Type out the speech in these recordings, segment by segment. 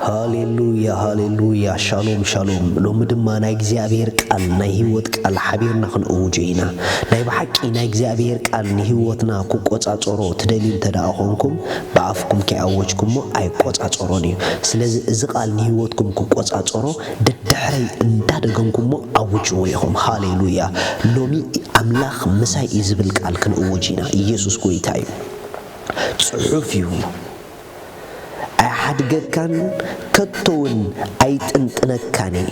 ሃሌሉያ፣ ሃሌሉያ። ሻሎም፣ ሻሎም። ሎሚ ድማ ናይ እግዚኣብሔር ቃል፣ ናይ ህይወት ቃል ሓቢርና ክንእውጆ ኢና። ናይ ብሓቂ ናይ እግዚኣብሔር ቃል ንህይወትና ክቆጻጸሮ ትደልዩ እንተ ደኣ ኾንኩም፣ ብኣፍኩም ከይኣወጅኩሞ ኣይቆጻጸሮን እዩ። ስለዚ እዚ ቃል ንህይወትኩም ክቆጻጸሮ ደድሕረይ እንዳደገምኩሞ ኣውጅዎ ኢኹም። ሃሌሉያ። ሎሚ ኣምላኽ ምሳይ እዩ ዝብል ቃል ክንእውጅ ኢና። ኢየሱስ ጎይታ እዩ። ጽሑፍ እዩ። ኣይሓድገካን፣ ከቶ እውን ኣይጥንጥነካን እየ።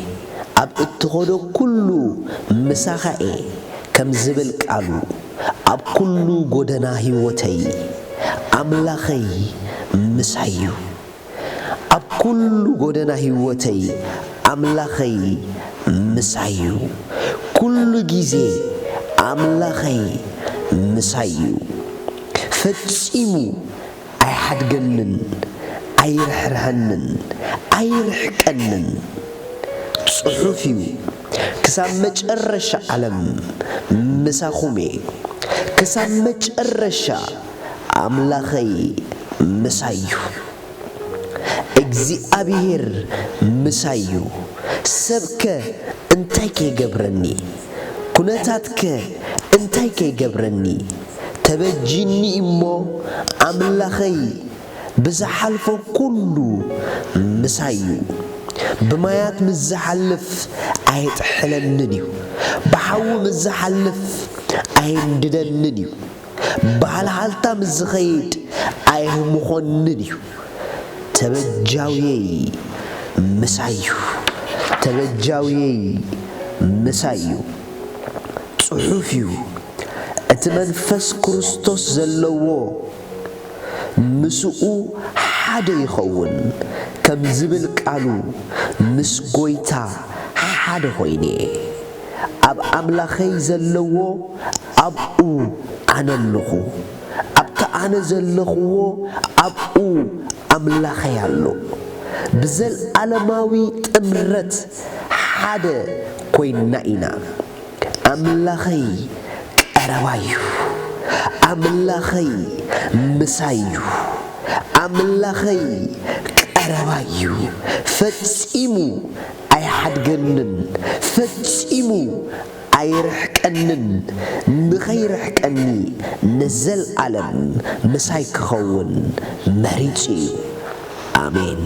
ኣብ እትኸዶ ኩሉ ምሳኻ እየ፣ ከም ዝብል ቃሉ፣ ኣብ ኩሉ ጎደና ህይወተይ ኣምላኸይ ምሳይ እዩ። ኣብ ኩሉ ጎደና ህይወተይ ኣምላኸይ ምሳይ እዩ። ኩሉ ግዜ ኣምላኸይ ምሳይ እዩ። ፈጺሙ ኣይሓድገንን፣ ኣይርሕርሐንን፣ ኣይርሕቀንን። ጽሑፍ እዩ፣ ክሳብ መጨረሻ ዓለም ምሳኹም እየ። ክሳብ መጨረሻ ኣምላኸይ ምሳይ እዩ። እግዚኣብሔር ምሳይ እዩ። ሰብከ እንታይ ከይገብረኒ? ኩነታትከ እንታይ ከይገብረኒ? ተበጂኒ እሞ ኣምላኸይ ብዝሓልፎ ኩሉ ምሳይ እዩ። ብማያት ምስ ዝሓልፍ ኣየጥሕለንን እዩ። ብሓዊ ምስ ዝሓልፍ ኣየንድደንን እዩ። ብሃልሃልታ ምስ ዝኸይድ ኣየህምኾንን እዩ። ተበጃውየይ ምሳይ እዩ። ተበጃውየይ ምሳይ እዩ። ጽሑፍ እዩ። እቲ መንፈስ ክርስቶስ ዘለዎ ምስኡ ሓደ ይኸውን፣ ከም ዝብል ቃሉ፣ ምስ ጐይታ ሓደ ኾይነ እየ። ኣብ ኣምላኸይ ዘለዎ ኣብኡ ኣነ ኣለኹ፣ ኣብቲ ኣነ ዘለኽዎ ኣብኡ ኣምላኸይ ኣሎ። ብዘለኣለማዊ ጥምረት ሓደ ኮይንና ኢና። ኣምላኸይ ቀረባ እዩ። ኣምላኸይ ምሳይ እዩ። ኣምላኸይ ቀረባ እዩ። ፈጺሙ ኣይሓድገንን። ፈጺሙ ኣይርሕቀንን። ንኸይርሕቀኒ ንዘለኣለም ምሳይ ክኸውን መሪጹ እዩ። ኣሜን።